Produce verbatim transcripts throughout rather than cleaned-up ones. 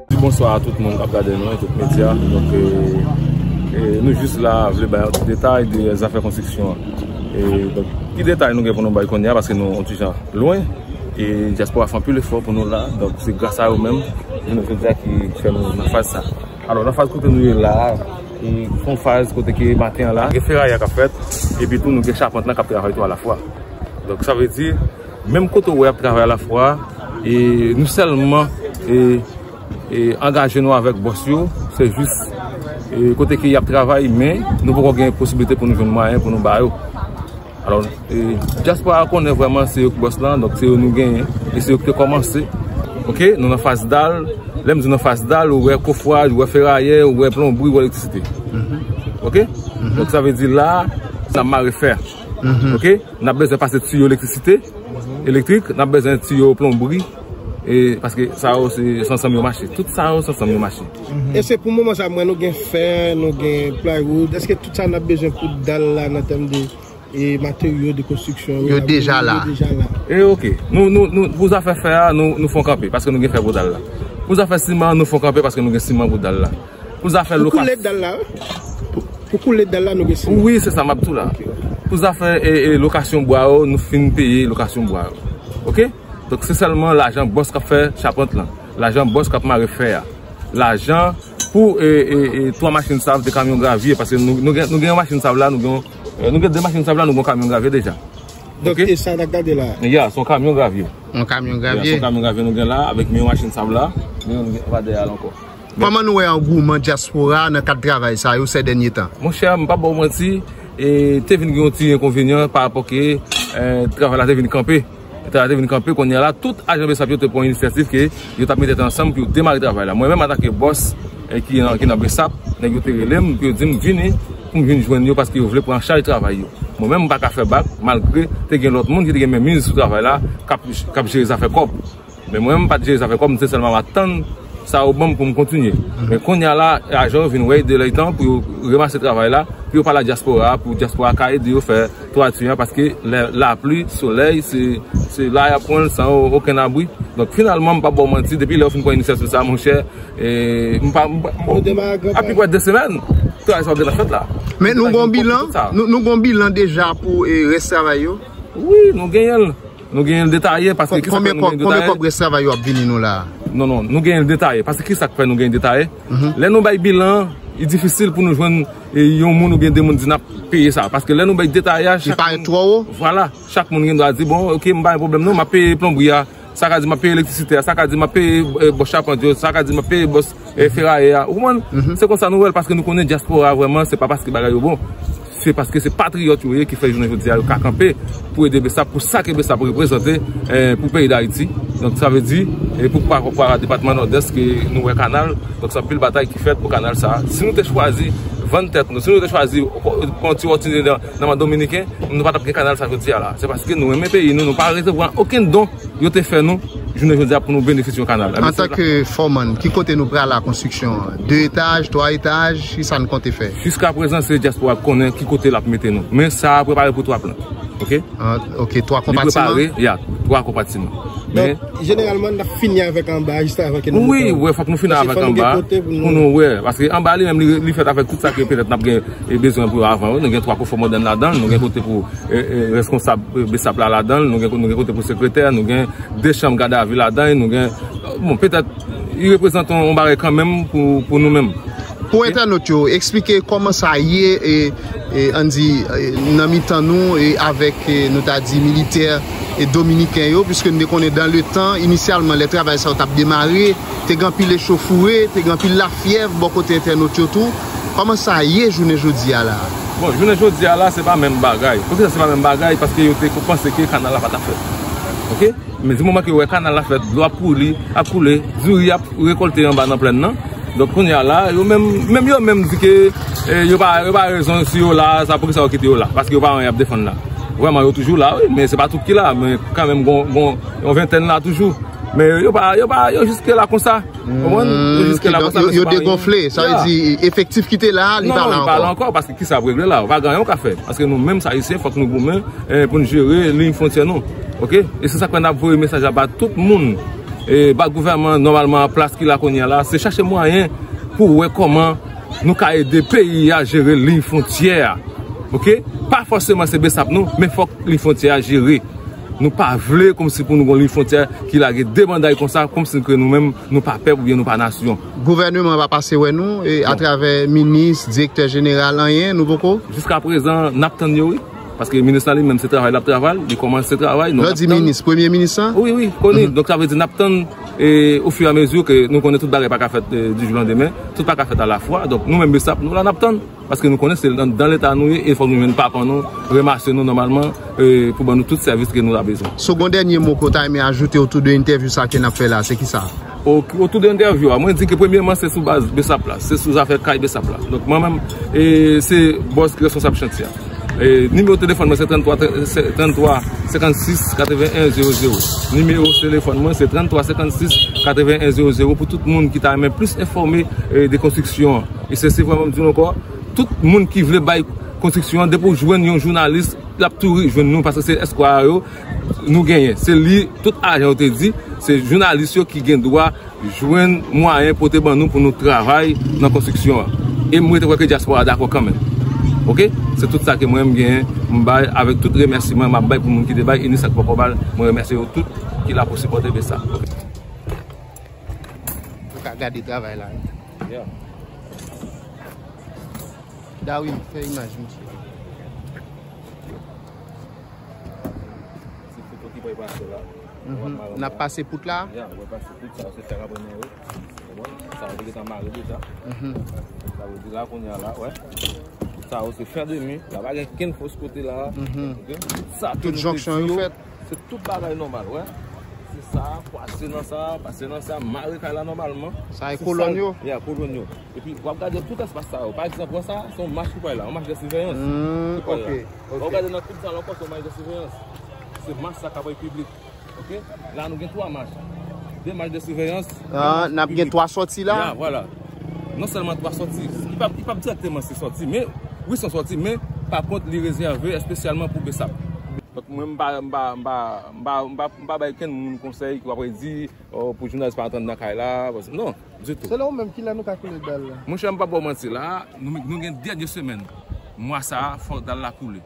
Di bonswa a tout moun k ap gade nou, tout medya. Donk, e, e, nou jis la vle bay yon ti detay de zafè konstriksyon an. E, donk, ki detay nou gen pou nou bay kounye a, paske nou yon ti jan lwen. E dyaspora fè anpil efò pou nou la. Donk, se gras a yo menm, jounen jodi a, ki fè nou nan faz sa. Alò, nan faz kote nou ye la a, e, se yon faz kote ke maten an la, gen ferayè k ap fèt, epi tou nou gen chapant lan k ap travay tou alafwa. Donk, sa vle di, menm kote w wè y ap travay alafwa, e, nou sèlman, e, e, angaje nou avèk bòs yo, se jis, e, kote ke y ap travay, men nou poko gen posiblite pou nou jwenn mwayen pou nou ba yo. Alò, e, dyaspora a konnen vrèman se yo k bòs lan, donk se yo nou genyen, e se yo ki te kòmanse. Oke, nou nan faz dal. Lè m di nan faz dal, ou wè kofraj, ou wè ferayè, ou wè plonbri, ou wè elektrisite. Oke? Donk sa vle di la, n ap mare fè. Oke? N ap bezwen pase tiyo elektrisite, elektrik, n ap bezwen tiyo plonbri, e, paske sa yo se, se ansanm yo mache. Tout sa yo se ansanm yo mache. E se pou moman sa, mwen, nou gen fè, nou gen plywood. Èske tout sa n ap bezwen pou dal la nan tèm de, e, materyo de konstriksyon yo, yo deja la? Yo deja la. E oke. Nou, nou, nou, pou zafè fè a, nou, nou fè yon kanpe, paske nou gen fè pou dal la. Pou zafè siman, nou fè yon kanpe, paske nou gen siman pou dal la. Pou zafè lokasyon. Pou koule dal la, wi. Pou, pou koule dal la, nou gen siman. Wi, se sa m ap di w la. Oke. Pou zafè, e, e, lokasyon bwa yo, nou fin peye lokasyon bwa yo. Oke? Donk, se sèlman lajan bòs k ap fè chapant lan. Lajan bòs k ap mare fè a. Lajan pou, e, e, e, twa machin sav, de kamyon gravye, paske nou, nou gen, nou gen yon machin sav la, nou gen, e, nou gen de machin sav la, nou gen yon kamyon gravye deja. Donk, oke? E sa n ap gade la? Ya, se yon kamyon gravye. Yon kamyon gravye? Ya, se yon kamyon gravye nou gen la, avèk men yon machin sav la, men yon gen pa dèyè l ankò. Kòman nou wè angouman dyaspora nan kad travay sa yo sè dènye tan? Monchè, m p ap ba w manti, e, te vin gen yon ti enkonvenyan pa rapò ke, e, travay la te vin kanpe. Travay la te vin kanpe, kounye a la, tout ajan BSAP yo te pran inisyativ ke yo t ap mete tèt ansanm pou yo demare travay la. Mwen menm, antanke bòs, e, ki nan, ki nan BSAP, nèg yo te rele m pou yo di m vini, pou m vin jwenn yo, paske yo vle pran an chaj travay yo. Mwen menm, m pa ka fè bak, malgre te gen lòt moun ki te gen menmiz sou travay la, k ap, k ap jere zafè kòb. Men mwen, m pa t jere zafè kòb, m te sèlman ap atann sa yo ban m pou m kontinye. Men kounye a la, ajan yo vin wè de lè tan pou yo remase travay la, pou yo pale a dyaspora a, pou dyaspora a ka ede yo fè twati an, paske lè lapli, solèy, se, se la y ap pran l san o-, okenn abri. Donk, finalman, m p ap ba w manti, depi lè yo fin pran inisyativ sa, monchè, e, m pa, m pa, m pa, apiprè de semèn, travay sa yo gentan fèt la. Men nou gen yon bilan, nou, nou gen yon bilan deja pou, e, rès travay yo? Wi, nou genyen l. Nou genyen l detaye, paske ki sa k fè nou genyen l detaye? Konbyen kòb rès travay yo ap vini nou la? Non, non, nou genyen l detaye. Paske ki sa k fè nou genyen l detaye? Lè nou bay bilan an, li difisil pou nou jwenn, e, yon moun oubyen de moun di n ap peye sa. Paske lè nou bay detaye a, chak moun, vwala, chak moun gen dwa di, bon, oke, m pa gen pwoblèm non, m ap peye plonbri a, sa ka di m ap peye elektrisite a, sa ka di m ap peye, e, bòs chapant yo, sa ka di m ap peye bòs e, ferayè a. Ou konprann? Se konsa nou wè l, paske nou konnen dyaspora a vrèman, se pa paske bagay yo bon. Se paske se patriyòt yo ye ki fè jounen jodi a yo ka kanpe pou ede BSAP, pou sa ke BSAP reprezante, e, pou peyi Dayiti. Donk, sa vle di, e, pou pa, pa depatman Nòdès ke nou wè kanal, donk, se anpil batay ki fèt pou kanal sa a. Si nou te chwazi vann tèt nou, si nou te chwazi pran ti wòtine nan, nan men dominiken, nou pa t ap gen kanal sa jodi a la. Se paske nou renmen peyi nou, nou pa resevwa okenn don yo te fè nou jounen jodi a pou nou benefisye yon kanal. Antanke fòmann, ki kote nou prale a konstriksyon an? De etaj, twa etaj, ki sa n konte fè? Jiskaprezan, se dyaspora k konnen ki kote l ap mete nou. Men sa a prepare pou twa plan. Oke? Ah, oke, twa konpatiman? Li prepare, ya, twa konpatiman. Men donk, jeneralman, n ap fini avèk anba, jis avan ke nou monte anwo. Wi, wi, fòk nou fini avèk anba pou nou wè. Paske anba li menm, li, li fèt avèk tout sa ke petèt n ap gen, e, bezwen pou yo avan yo. Nou gen twa kofò mòdèn ladan l, nou gen kote pou e, e, reskonsab, e, BSAP la ladan l, nou gen, nou gen kote pou sekretè, nou gen de chanm gadavi ladan l, nou gen, bon, petèt, li reprezante yon, yon bagay kanmenm pou, pou nou menm. Pou entènot yo, eksplike kòman sa ye, e, e, ann di, e, nan mitan nou, e, avèk, e, nou ta di militè, e, dominiken yo, piske nou te konnen dan le tan, inisyalman, lè travay sa yo t ap demare, te gen anpil echofoure, te gen anpil lafyèv bò kote entènot yo tou. Kòman sa ye jounen jodi a la? Bon, jounen jodi a la, se pa menm bagay. Poukisa se pa menm bagay? Paske yo te panse ke kanal la pa t ap fèt. Oke? Men di moman ke yo wè kanal la fèt, dlo ap koule, ap koule, diri ap rekòlte anba nan plèn nan. Donk, kounye a la, yo menm, menm yo menm di ke, e, yo pa, yo pa rezon si yo la, sa poukisa yo kite yo la? Paske yo pa anyen y ap defann la. Vrèman, yo toujou la, wi, men se pa tout ki la, men kanmenm, gon, gon, yon ventèn la toujou. Men yo pa, yo pa, yo jiske la konsa. Konprann? Yo jiske la konsa, men se pa anyen. Yo degonfle, sa vle di efektif ki te la, li pa la ankò. Non, li pa la ankò, paske kisa ap regle la? Pa gen anyen ou ka fè. Paske nou menm, Ayisyen, fòk nou goumen, eh, pou n jere liy fwontyè nou. Oke? E se sa k fè n ap voye mesaj la ba tout moun, eh, ba gouvènman nòmalman an plas ki la kounye a la, se chache mwayen pou wè kòman nou ka ede peyi a jere liy fwontyè a. Oke? Pa fòseman se Besap nou, men fòk liy fwontyè a jere. Nou pa vle kòmsi pou nou gon liy fwontyè ki lage de banday konsa, kòmsi ke nou menm, nou pa pèp oubyen nou pa nasyon. Gouvènman pa pase wè nou, e atravè minis, direktè jeneral, anyen, nou poko? Jiska prezan, n ap tann yo, wi. Paske minis la li menm, se travay l ap travay, li kòmanse travay, nou ap tann. Lè w di minis, premye minis lan? Wi, wi, Conille. Donk, sa vle di n ap tann, e, au fur et à mesure ke nou konnen tout bagay pa ka fèt, e, du jour au lendemain, tout pa ka fèt à la fois. Donk, nou menm Besap, nou la n ap tann. Paske nou konnen se nan, nan leta nou ye, e fòk nou jwenn papan nou, ranmase nou nòmalman, e, pou ban nou tout sèvis ke nou ta bezwen. Si w gon dènye mo ke w ta renmen ajoute otou de entèvyou sa ke n ap fè la, se kisa? O, otou de entèvyou a, mwen di ke premyèman se sou baz Besap la, se sou zafè kay Besap la. Donk mwen menm, e, se bòs ki responsab chantyè a. E, nimewo telefòn mwen se tranntwa, se tranntwa senkannsis katrevenn zero zero. Nimewo telefòn mwen se tranntwa senkannsis katrevenn zero zero pou tout moun ki ta renmen plis enfòme, e, de konstriksyon an. E se, se vrèman m di nou ankò, tout moun ki vle bay konstriksyon an, depi w jwenn yon jounalis, l ap tou jwenn nou, paske se eskwa yo nou genyen. Se li, tout ajan yo te di, se jounalis yo ki gen dwa jwenn mwayen pote ban nou pou nou travay nan konstriksyon an. E m rete kwè ke dyaspora a dakò kanmenm. Oke? Se tout sa ke mwen m genyen, m bay avèk tout remèsiman m ap bay pou moun ki te bay, e ni sa k poko bay, mwen remèsye yo tout ki la pou sipòte Besap. Oke. Ou ka gade travay la, wi. Yeah. Darwin, fè imaj, mesye. Ti foto ki pral pase la. Mhm. N ap pase pout la? Ya, w ap pase pout sa, se fè rapre nan yo. Konprann? Sa yo te gentan mare deja. Mhm. Sa vle di la, kounye a la, wè. Sa yo se fè demi. La pa gen kenn fos kote la. Mhm. Oke? Sa tout jonksyon yo fèt. Se tout bagay nòmal, wè. Se sa, pase nan sa, pase nan sa, mare kay la nòmalman. Sa e kolòn yo? Ya, kolòn yo. Epi, w ap gade tout espas sa yo. Pa egzanp, wè sa, se yon mach ki pral la, yon mach de siveyans. Hmm, oke, oke. W ap gade nan tout zòn ankò, se yon mach de siveyans. Se mach sa k ap bay piblik. Oke? La, nou gen twa mach. De mach de siveyans, de mach piblik. Ah, n ap gen twa sòti la? Ya, vwala. Non sèlman twa sòti. Li p ap, li p ap dirèkteman se sòti, men, wi, se yon sòti, men, pa kont, li rezève espesyalman pou Besap. Donk, mwen, m pa, m pa, m pa, m pa, m pa, m pa bay kenn moun konsèy ki w ap di, oh, pou jounalis pa antre nan kay la, non, ditou. Selon ou menm, kilè nou ka koule dal la? Monchè, m p ap ba w manti la, nou, nou gen dènye semèn mwa sa a, fòk dal la koule.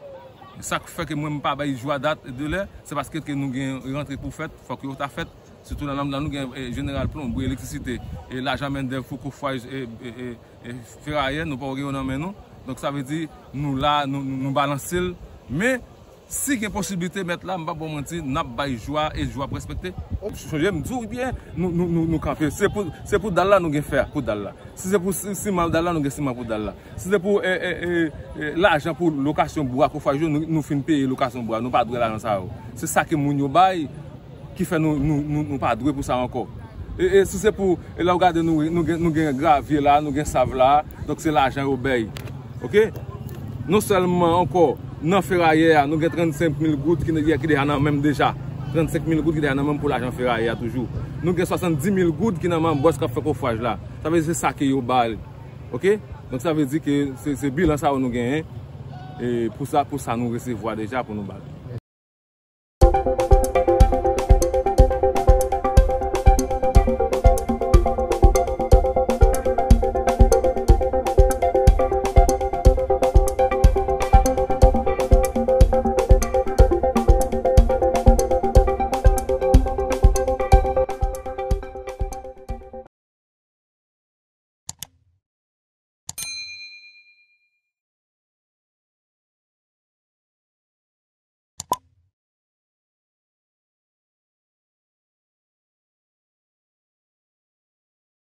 Sa k fè ke mwen, m pa bay jou a dat de lè, se paske ke nou gen rantre pou fèt, fòk yo ta fèt, sitou nan, nan nou gen, eh, jeneral plonbri, elektrisite, e lajan mendèv pou kofwaj, e, e, e, e ferayè, nou poko gen yo nan men nou. Donk, sa vle di, nou la, nou, nou, nou balanse l. Men, si gen posiblite, mèt la, m p ap ba w manti, n ap bay jou a e jou ap respekte. Sonje, m di w byen, nou, nou, nou, nou kanpe. Se pou, se pou dal la, nou gen fè pou dal la. Si se pou si-, siman dal la, nou gen siman pou dal la. Si se pou, e, e, e, e, lajan pou lokasyon bwa kofwaj yo, nou, nou fin peye lokasyon bwa. Nou pa dwe lajan sa yo. Se sa ke moun yo bay, ki fè nou, nou, nou, nou pa dwe pou sa ankò. E, e si se pou, e lè w gade nou, nou gen, nou gen gravye la, nou gen sav la, donk se lajan yo bay. Oke? Non sèlman ankò, nan ferayè a, nou gen trannsenk mil goud ki, ki deja nan men m deja. Trannsenk mil goud ki deja nan men m pou lajan ferayè a toujou. Nou gen swasanndis mil goud ki nan men bòs k ap fè kofwaj la. Sa vle di se sa ke yo ba l. Oke? Donk sa vle di ke se, se bilan sa yo nou genyen. E pou sa, pou sa nou resevwa deja pou nou ba l.